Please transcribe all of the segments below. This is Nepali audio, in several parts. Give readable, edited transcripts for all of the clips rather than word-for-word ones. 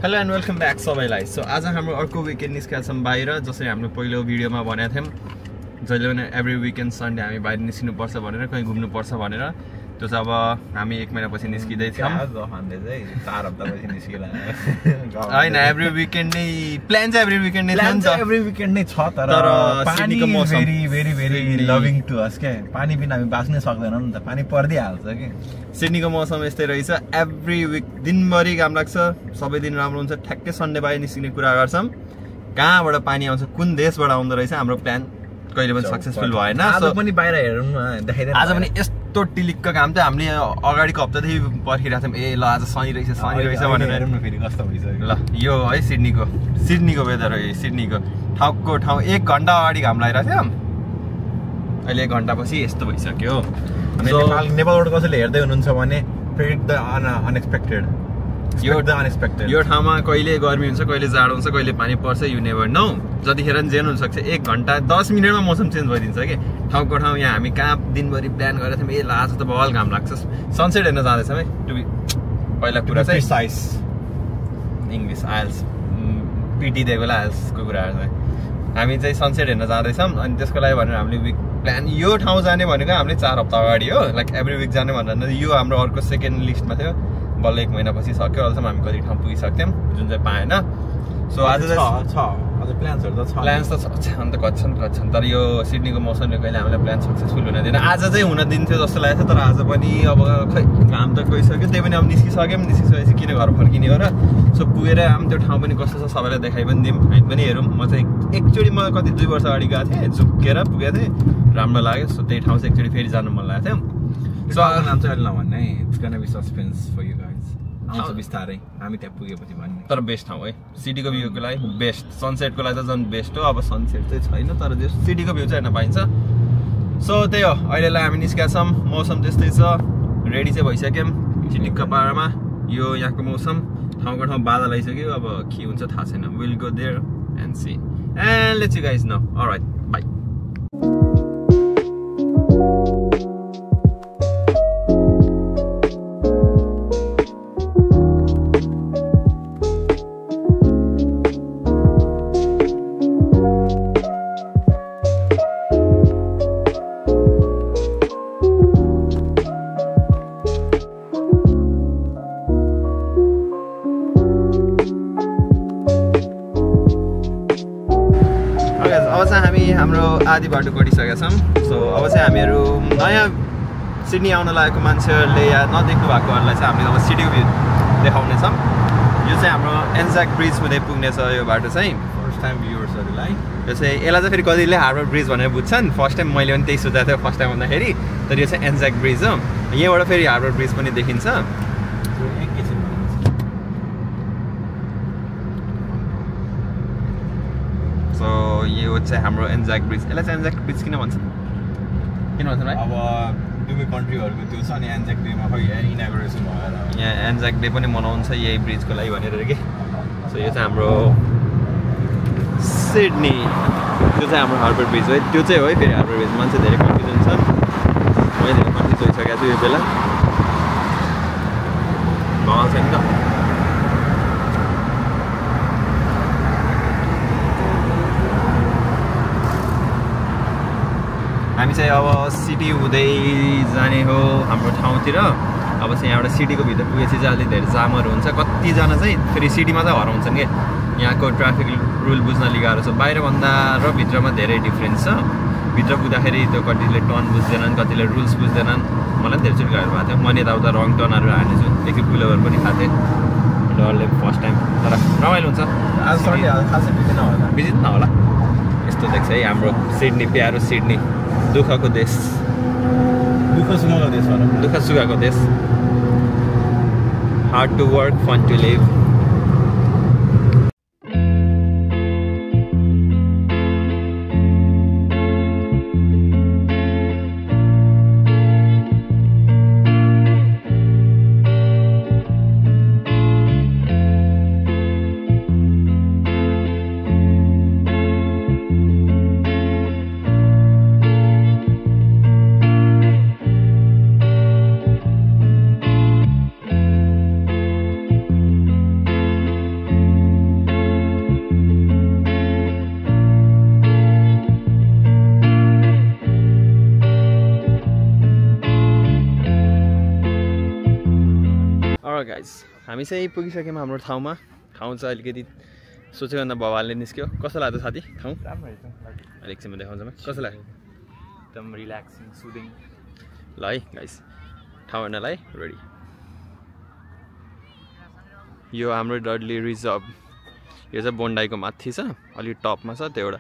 हेलो एन्ड वेलकम ब्याक सबैलाई। सो आज हाम्रो अर्को विकेन्ड निस्केका छौँ बाहिर। जसरी हामीले पहिलो भिडियोमा भनेका थियौँ जहिले पनि एभ्री विकेन्ड सन्डे हामी बाहिर निस्किनुपर्छ भनेर, कहीँ घुम्नुपर्छ भनेर। त्यो चाहिँ अब हामी 1 महिनापछि निस्किँदैछौँ। होइन, एभ्री विकेन्ड नै प्लान चाहिँ एभ्री विकेन्ड नै छ नि त। एभ्री विकेन्ड नै छ तर सिडनीको मौसम भेरी लभिङ टु अस के। पानी बिना हामी बाँच्नै सक्दैनौँ नि त, पानी पर्दिहाल्छ के। सिडनीको मौसम यस्तै रहेछ, एभ्री विक दिनभरि घाम लाग्छ, सबै दिन राम्रो हुन्छ। ठ्याक्कै सन्डे बाहिर निस्किने कुरा गर्छौँ, कहाँबाट पानी आउँछ, कुन देशबाट आउँदो रहेछ, हाम्रो प्लान कहिले पनि सक्सेसफुल भएन। आज पनि बाहिर हेरौँ देखाइदिनु। आज पनि यस्तो टिलिक्क घाम चाहिँ हामीले अगाडिको हप्तादेखि पर्खिरहेको थियौँ। ए ल आज शनि रहेछ भनेर हेरौँ न फेरि कस्तो भइसक्यो। ल यो है सिडनीको वेदर हो। सिडनीको ठाउँको ठाउँ 1 घन्टा अगाडि घाम लागिरहेको थियो, अहिले 1 घन्टापछि यस्तो भइसक्यो। नेपालबाट कसैले हेर्दै हुनुहुन्छ भने प्रेडिक्ट द अनएक्सपेक्टेड। यो ठाउँमा कहिले गर्मी हुन्छ, कहिले जाडो हुन्छ, कहिले पानी पर्छ, यु नेभर नो। जतिखेर पनि जेन हुनसक्छ। 1 घन्टा 10 मिनटमा मौसम चेन्ज भइदिन्छ कि। ठाउँको ठाउँ यहाँ हामी कहाँ दिनभरि प्लान गरेको थियौँ, ए आज त बल घाम लाग्छ, सनसेट हेर्न जाँदैछौँ है। पहिला कुरा चाहिँ साइज इङ्ग्लिस आइल्स पिटी दिएको बेला आइल्सको कुराहरू चाहिँ हामी चाहिँ सनसेट हेर्न जाँदैछौँ। अनि त्यसको लागि भनेर हामीले विक प्लान यो ठाउँ जाने भनेको हामीले 4 हप्ता अगाडि हो, लाइक एभ्री विक जाने भनेर। यो हाम्रो अर्को सेकेन्ड लिस्टमा थियो, बल्ल 1 महिनापछि सक्यो। अहिलेसम्म हामी कति ठाउँ पुगिसक्थ्यौँ, जुन चाहिँ पाएन। सो आज प्लान्स त छन् त कच्छन्, तर यो सिडनीको मौसमले कहिले हामीलाई प्लान सक्सेसफुल हुन दिएन। आज चाहिँ हुन दिन्थ्यो जस्तो लागेको थियो, तर आज पनि अब खै घाम त गइसक्यो। त्यही पनि अब निस्किसकेपछि किन घर फर्किने हो र। सो पुगेर हामी त्यो ठाउँ पनि कस्तो छ सबैलाई देखाइ पनि दिउँ, हामी पनि हेरौँ। म चाहिँ एकचोटि म कति 2 वर्ष अगाडि गएको थिएँ, झुक्केर पुगेको थिएँ, राम्रो लाग्यो। सो त्यही ठाउँ चाहिँ एकचोटि फेरि जानु मन लागेको थियो। सो नाम चाहिँ अहिले नभन्ने है, it's gonna be suspense for you guys. आउँछ बिस्तारै, हामी त्यहाँ पुगेपछि भन्ने। तर बेस्ट ठाउँ है, सिटीको भ्यूको लागि बेस्ट। सनसेटको लागि त झन् बेस्ट हो। अब सनसेट चाहिँ छैन, तर त्यो सिटीको भ्यू चाहिँ हेर्न पाइन्छ। सो त्यही हो, अहिलेलाई हामी निस्केका छौँ। मौसम त्यस्तै छ, रेडी चाहिँ भइसक्यौँ चिटिक्क पारामा। यो यहाँको मौसम, ठाउँको ठाउँ बादल आइसक्यो। अब के हुन्छ थाहा छैन। Will go there and see and let's you guys know. Alright, bye. अब चाहिँ हामी हाम्रो आधी बाटो गइसकेका छौँ। सो अब चाहिँ हामीहरू नयाँ सिडनी आउन लागेको मान्छेहरूले या नदेख्नु भएकोहरूलाई चाहिँ हामीले अब सिटीको भ्यू देखाउनेछौँ। यो चाहिँ हाम्रो एन्जाक ब्रिज हुँदै पुग्नेछ। यो बाटो चाहिँ फर्स्ट टाइम भ्युवर्सहरूलाई यो चाहिँ यसलाई चाहिँ फेरि कतिले हार्बर ब्रिज भनेर बुझ्छन्। फर्स्ट टाइम मैले पनि त्यही सोचेको थियो फर्स्ट टाइम भन्दाखेरि, तर यो चाहिँ एन्जाक ब्रिज हो। यहाँबाट फेरि हार्बर ब्रिज पनि देखिन्छ। सो यो चाहिँ हाम्रो एन्जाक ब्रिज। यसलाई चाहिँ एन्जाक ब्रिज किन भन्छ भाइ? अब दुवै कन्ट्रीहरूको त्यो छ अनि एन्जाक डेमा खै इनागुरेसन भएर यहाँ एन्जाक डे पनि मनाउँछ यही ब्रिजको लागि भनेर के। सो यो चाहिँ हाम्रो सिडनी, त्यो चाहिँ हाम्रो हार्बर ब्रिज हो। त्यो चाहिँ हो है फेरि हार्बर ब्रिज। मान्छे धेरै कन्फ्युजन छ, मैले धेरै कन्फ्युज भइसकेको छु यो बेला। भल छ नि त। हामी चाहिँ अब सिटी हुँदै जाने हो हाम्रो ठाउँतिर। अब चाहिँ यहाँबाट सिटीको भित्र पुगेपछि चाहिँ अलिक धेरै जामहरू हुन्छ। कतिजना चाहिँ फेरि सिटीमा चाहिँ हराउँछन् कि। यहाँको ट्राफिक रुल बुझ्न अलिक गाह्रो छ। बाहिरभन्दा र भित्रमा धेरै डिफ्रेन्स छ। भित्र पुग्दाखेरि त्यो कतिले टर्न बुझ्दैनन्, कतिले रुल्स बुझ्दैनन्। मलाई पनि धेरैचोटि गाह्रो भएको थियो। मैले यताउता रङ टर्नहरू हानेछु, एकखेप पुलओभर पनि खाएको थिएँ डरले फर्स्ट टाइम। तर रमाइलो हुन्छ। आज सन्डे खासै बिजी नहोला। यस्तो देख्छ है हाम्रो सिडनी, प्यारो सिडनी, दुःखको देश, दुःख सुखको देश। Hard to work, fun to live. Guys हामी चाहिँ पुगिसक्यौँ हाम्रो ठाउँमा ठाउँ चाहिँ अलिकति सोचेको भन्दा भवालले निस्क्यो कस्तो लाग्यो साथी ठाउँ राम्रो रहेछ अलिक चाहिँ म देखाउँछु म कस्तो लाग्यो एकदम रिल्याक्सिङ सुदिङ ल है गाइस ठाउँ हेर्नलाई रेडी यो हाम्रो डडली रिजर्भ यो चाहिँ बोन्डाईको माथि छ अलि टपमा छ त्यो एउटा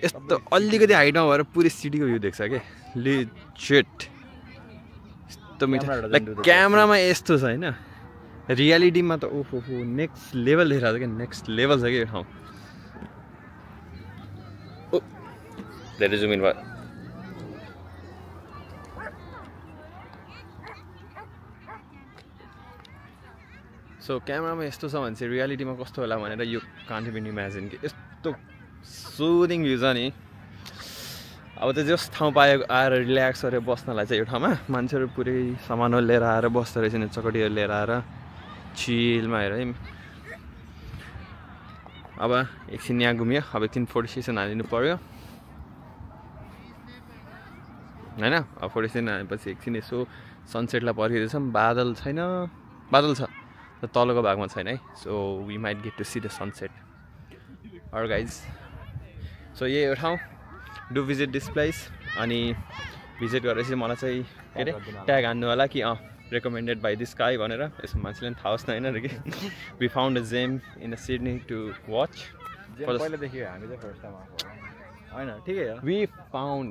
यस्तो अलिकति हाइटमा भएर पुरै सिटीको भ्यू देख्छ के लिजेट यस्तो मिठो लाइक क्यामेरामा यस्तो छ होइन रियालिटीमा त ओहो नेक्स्ट लेभल देखाएको छ क्या नेक्स्ट लेभल छ कि यो ठाउँ ओ धेरै जुम इन भयो सो क्यामेरामा यस्तो छ भने चाहिँ रियालिटीमा कस्तो होला भनेर यो कान्ट इभन इमेजिन कि यस्तो सुदिङ भ्यू छ नि अब त जस ठाउँ पाएको आएर रिल्याक्स गरेर बस्नलाई चाहिँ यो ठाउँमा मान्छेहरू पुरै सामानहरू लिएर आएर बस्दो रहेछ नि चकटीहरू लिएर आएर चिलमा हेर है अब एकछिन यहाँ घुम्यो अब एकछिन फोटो सेसन हालिदिनु पऱ्यो होइन अब फोटो सेसन हालेपछि एकछिन यसो सनसेटलाई पर्खिँदैछौँ बादल छैन बादल छ तर तलको भागमा छैन है so we might get to see the sunset or guys so यही हो ठाउँ डु भिजिट दिस प्लेस अनि भिजिट गरेपछि मलाई चाहिँ के अरे ट्याग हान्नु होला कि रेकमेन्डेड बाई दिस गाई भनेर यसो मान्छेले पनि थाहा होस् न होइन कि we found a gem in the Sydney to watch पहिलादेखि हामी चाहिँ फर्स्ट टाइम आएको होइन ठिकै हो वी फाउन्ड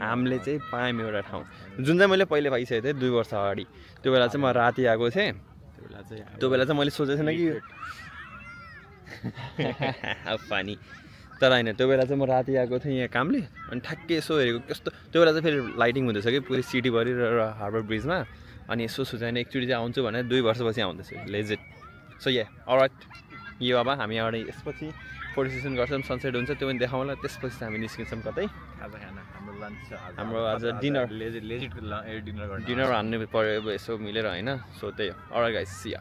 हामीले चाहिँ पायौँ एउटा ठाउँ जुन चाहिँ मैले पहिले पाइसकेको थिएँ 2 वर्ष अगाडि त्यो बेला चाहिँ म राति आएको थिएँ त्यो बेला चाहिँ मैले सोचेको थिएन कि अब पानी तर होइन त्यो बेला चाहिँ म राति आएको थिएँ यहाँ कामले अनि ठ्याक्कै यसो हेरेको कस्तो त्यो बेला चाहिँ फेरि लाइटिङ हुँदैछ कि पुरै सिटीभरि र हार्बर ब्रिजमा अनि यसो सोचेन एकचोटि चाहिँ आउँछु भनेर 2 वर्षपछि आउँदैछु लेजेट सो या अलराइट यो अब हामी एउटा यसपछि फोटो सेसन गर्छौँ सनसेट हुन्छ त्यो पनि देखाउँला त्यसपछि चाहिँ हामी निस्किन्छौँ कतै हाम्रो आज डिनर डिनर हान्नु पऱ्यो अब यसो मिलेर होइन सो त्यही हो अलराइट गाइस सी या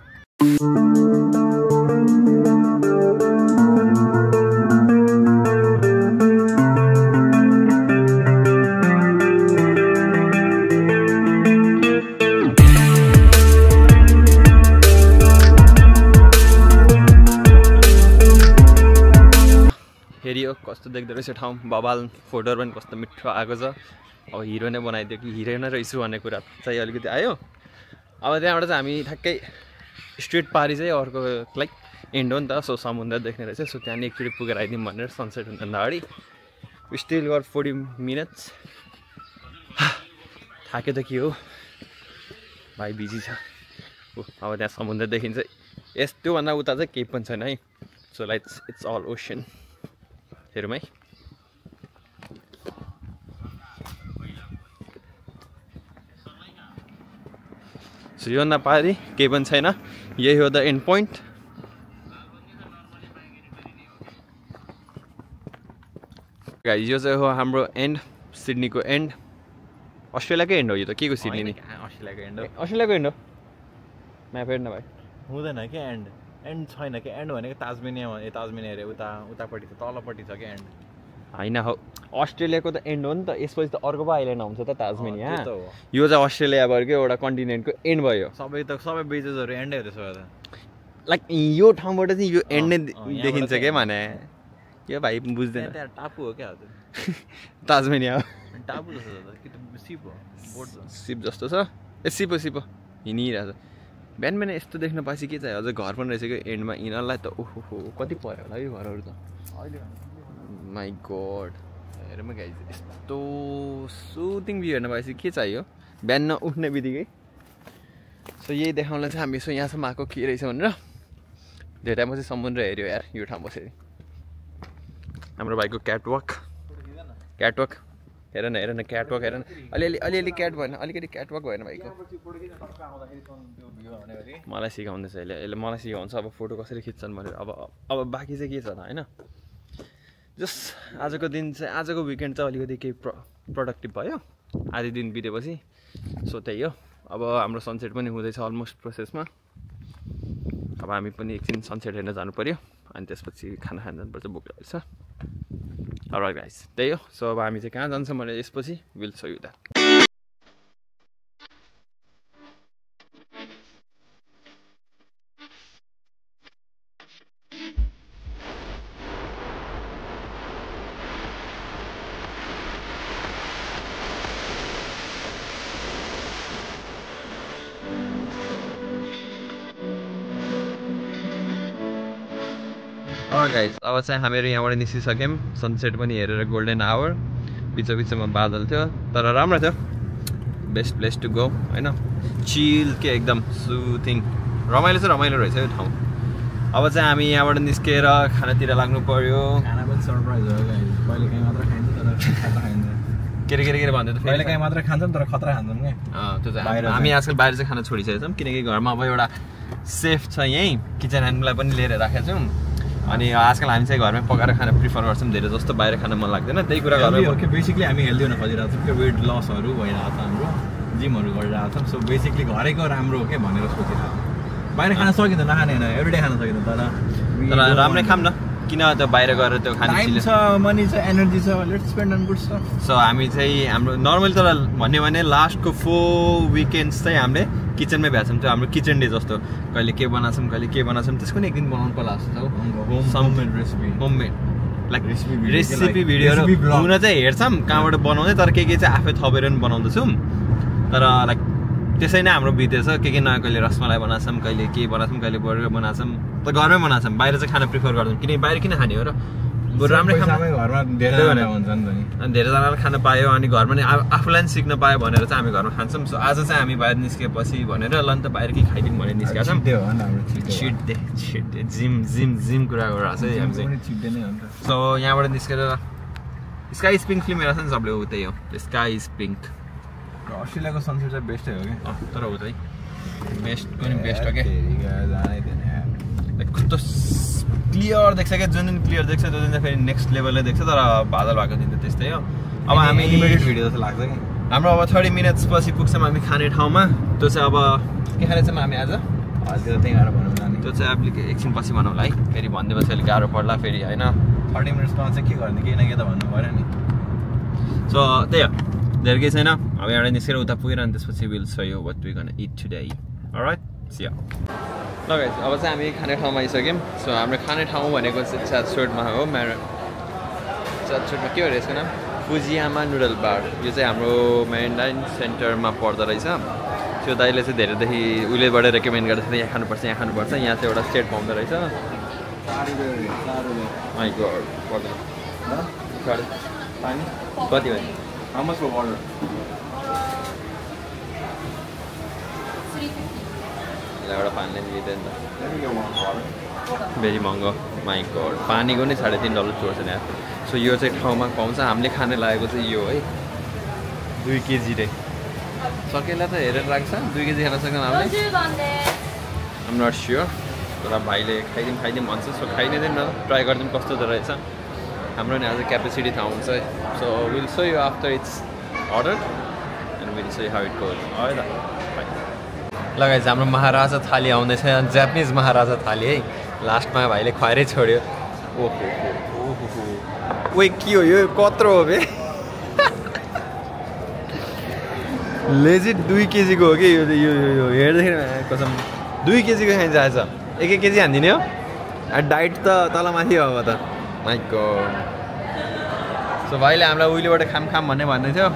हेरियो कस्तो देख्दो रहेछ ठाउँ बबाल फोटोहरू पनि कस्तो मिठो आएको छ अब हिरो नै बनाइदियो कि हिरोइनै रहेछु भन्ने कुरा चाहिँ अलिकति आयो अब त्यहाँबाट चाहिँ हामी ठ्याक्कै स्ट्रेट पारी चाहिँ अर्को लाइक एन्ड हो नि त सो समुद्र देख्ने रहेछ सो त्यहाँ एकचोटि पुगेर आइदिउँ भनेर सनसेट हुनुभन्दा अगाडि स्टिल गर 40 मिनट्स थाक्यो त के हो भाइ बिजी छ अब त्यहाँ समुद्र देखिन्छ त्योभन्दा उता चाहिँ केही पनि छैन है so like it's all ocean हेरौँ है सो योभन्दा पारी केही पनि छैन यही हो द एन्ड पोइन्ट गाइस यो चाहिँ हो हाम्रो एन्ड सिडनीको एन्ड अस्ट्रेलियाकै एन्ड हो यो त के को सिडनी नि अस्ट्रेलियाको एन्ड हो अस्ट्रेलियाको एन्ड हो म्याप हेर्न भाइ हुँदैन क्या एन्ड छैन क्या एन्ड भनेको ताजमेनिया अरे उतापट्टि छ तलपट्टि छ क्या एन्ड होइन हो अस्ट्रेलियाको त एन्ड हो नि त यसपछि त अर्को पो आइल्यान्ड आउँछ त ताजमेनिया यो चाहिँ अस्ट्रेलियाभरिकै एउटा कन्टिनेन्टको एन्ड भयो सबै बिचेसहरू एन्डै हो त्यसो भए लाइक यो ठाउँबाट चाहिँ यो एन्ड नै देखिन्छ क्या भने यो भाइ बुझ्दैन त्यहाँ टापु हो क्या हजुर ताजमेनिया हो टापु जस्तो छ कि त सिप हो बोट सिप जस्तो छ ए सिप हो हिँडिरहेको छ बिहान बिहान यस्तो देख्न पाएपछि के चाहिँ हजुर घर पनि रहेछ कि एन्डमा यिनीहरूलाई त ओहो कति पऱ्यो होला यो घरहरू त अहिले माई गड हेरौँ गाइस यस्तो सुदिङ भ्यू हेर्न पाएपछि के चाहियो बिहान उठ्ने बित्तिकै सो यही देखाउनलाई चाहिँ हामी यसो यहाँसम्म आएको के रहेछ भनेर धेरै टाइममा चाहिँ समुद्र हेऱ्यो यार यो ठाउँ बसेर हाम्रो भाइको क्याटवक हेर न क्याटवक हेर न अलिअलि क्याट भएन अलिकति क्याटवक भएन भाइको मलाई सिकाउँदैछ यसले मलाई सिकाउँछ अब फोटो कसरी खिच्छन् भनेर अब बाँकी चाहिँ के छ त होइन जस्ट आजको दिन चाहिँ आजको विकेन्ड चाहिँ अलिकति केही प्रोडक्टिभ भयो आधी दिन बितेपछि सो त्यही हो अब हाम्रो सनसेट पनि हुँदैछ अलमोस्ट प्रोसेसमा अब हामी पनि एकछिन सनसेट हेर्न जानु पऱ्यो अनि त्यसपछि खाना खान जानुपर्छ भोक लागेको छ अलराइट गाइस त्यही हो सो अब हामी चाहिँ कहाँ जान्छौँ भने यसपछि will show you the guys अब चाहिँ हामीहरू यहाँबाट निस्किसक्यौँ सनसेट पनि हेरेर गोल्डन आवर बिचमा बादल थियो तर राम्रो थियो बेस्ट प्लेस टु गो हैन चिल के एकदम सुथिङ रमाइलो रहेछ यो ठाउँ अब चाहिँ हामी यहाँबाट निस्केर खानातिर लाग्नु पर्यो खाना पनि सरप्राइज हो गाइस कहिले काहीँ मात्र खाइन्छ तर खतरा खाइन्छ के भन्दै त कहिले काहीँ मात्र खान्छौँ तर खतरा खान्छौँ के त्यो चाहिँ हामी आजकल बाहिर चाहिँ खाना छोडिसकेका छौँ किनकि घरमा अब एउटा सेफ छ यहीँ किचन ह्यान्डलाई पनि लिएर राखेका छौँ अनि आजकल हामी चाहिँ घरमै पकाएर खान प्रिफर गर्छौँ धेरै जस्तो बाहिर खान मन लाग्दैन त्यही कुरा घरमै हो कि बेसिकली हामी हेल्दी हुन खोजिरहेको छौँ कि वेट लसहरू भइरहेको छ हाम्रो जिमहरू गरिरहेको छौँ सो बेसिकली घरैको राम्रो हो के भनेर सोचिरहेको छौँ बाहिर खान सकिन्छ नखाने होइन एभ्रिडे खान सकिन्छ तर राम्रै खाऊँ न किन त्यो बाहिर गएर त्यो खाने छ मनी छ एनर्जी छ let's spend on good stuff so हामी चाहिँ हाम्रो नर्मली तर भन्यो भने लास्टको 4 विकेन्ड्स चाहिँ हामीले किचनमै भ्याछौँ त्यो हाम्रो किचन डे जस्तो कहिले के बनाउँछौँ त्यसको नि एक दिन बनाउनु पर्ला जस्तो होममेड लाइक रेसिपी भिडियोहरू हुन चाहिँ हेर्छौँ कहाँबाट बनाउँदै तर के चाहिँ आफै थपेर पनि बनाउँदैछौँ तर लाइक त्यसै नै हाम्रो बितेछ के नयाँ कहिले रसमलाई बनाउँछौँ कहिले के बनाउँछौँ कहिले बर्गर बनाउँछौँ त घरमै बनाउँछौँ बाहिर चाहिँ खाना प्रिफर गर्छौँ किनकि बाहिर किन खाने हो र बरु राम्रै घरमा धेरै हुन्छ नि अनि धेरैजनाले खान पायो अनि घरमा नि आफूलाई पनि सिक्न पायो भनेर चाहिँ हामी घरमा खान्छौँ सो आज चाहिँ हामी बाहिर निस्केपछि भनेर ल त बाहिर के खाइदिउँ भनेर निस्केका छौँ छिट जिम कुरा गरिरहेको छ हामी चाहिँ सो यहाँबाट निस्केर स्काई इज पिङ्क फिल्म हेरेको छ नि सबले ऊ त्यही हो स्काई इज पिङ्क अस्ट्रेलियाको सनसेट चाहिँ बेस्टै हो कि तर हो चाहिँ बेस्टको नि बेस्ट हो क्या कस्तो क्लियर देख्छ क्या जुन दिन क्लियर देख्छ त्यो दिन चाहिँ फेरि नेक्स्ट लेभलले देख्छ तर बादल भएको दिन त त्यस्तै हो अब हामी भिडियो जस्तो लाग्छ कि हाम्रो अब 30 मिनट्स पछि पुग्छौँ हामी खाने ठाउँमा त्यो चाहिँ अब के खाने छौँ हामी आज हजुर त्यही भएर भनौँ न त्यो चाहिँ अब एकछिन पछि भनौँला है फेरि भनिदिएपछि अलिक गाह्रो पर्ला फेरि होइन 30 मिनट्समा चाहिँ के गर्ने केही न केही त भन्नु पऱ्यो नि सो त्यही हो धेरै केही छैन अब एउटा निस्केर उता पुगेर अनि त्यसपछि will show you what we gonna eat today alright see you ल गाइस अब चाहिँ हामी खाने ठाउँमा आइसक्यौँ सो हाम्रो खाने ठाउँ भनेको चाहिँ च्याटसोटमा हो च्याटसोटमा के हो यसको नाम फुजियामा नुडल बार यो चाहिँ हाम्रो मेरिन सेन्टरमा पर्दो रहेछ त्यो दाइले चाहिँ धेरैदेखि उहिलेबाट रेकमेन्ड गर्दैछ यहाँ खानुपर्छ यहाँ चाहिँ एउटा सेट पाउँदो रहेछ माइ गॉड पर्दैन पानी कति हो How much for water? एउटा पानीले लिँदैन त Let me get one water. Very महँगो माइ गॉड पानीको नि $3.5 चोर्छ नि सो यो चाहिँ ठाउँमा पाउँछ हामीले खाने लागेको चाहिँ यो है 2 केजी रे सकेला त हेरेर राख्छ 2 केजी खान सक्दैन हामीले आम नट स्योर तर भाइले खाइदिउँ भन्छ सो खाइदिँदैन न ट्राई गरिदिउँ कस्तो त रहेछ हाम्रो नि आज क्यापेसिटी थाहा हुन्छ so will show you after it's order and will so how it goes है त लगाइन्छ हाम्रो महाराजा थाली आउँदैछ जापानिज महाराजा थाली है लास्टमा भाइले खुवाएरै छोड्यो ओहो ओहो के हो यो कत्रो हो बे लेजिट 2 केजीको हो कि यो हेर्दाखेरि कसम 2 केजीको खाइन्छ आज 1 केजी हानिदिने हो डाइट त तलमाथि हो अब त माइ गॉड सो भाइले हामीलाई उहिलेबाट खाम भन्ने भन्दै थियो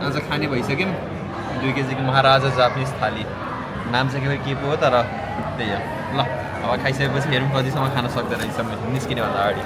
आज खाने भइसक्यौँ 2 केजीको महाराजा जापानिज थाली नाम चाहिँ के पो हो तर त्यही हो ल अब खाइसकेपछि हेरौँ कतिसम्म खान सक्दैन रहेछ निस्किने भन्दा अगाडि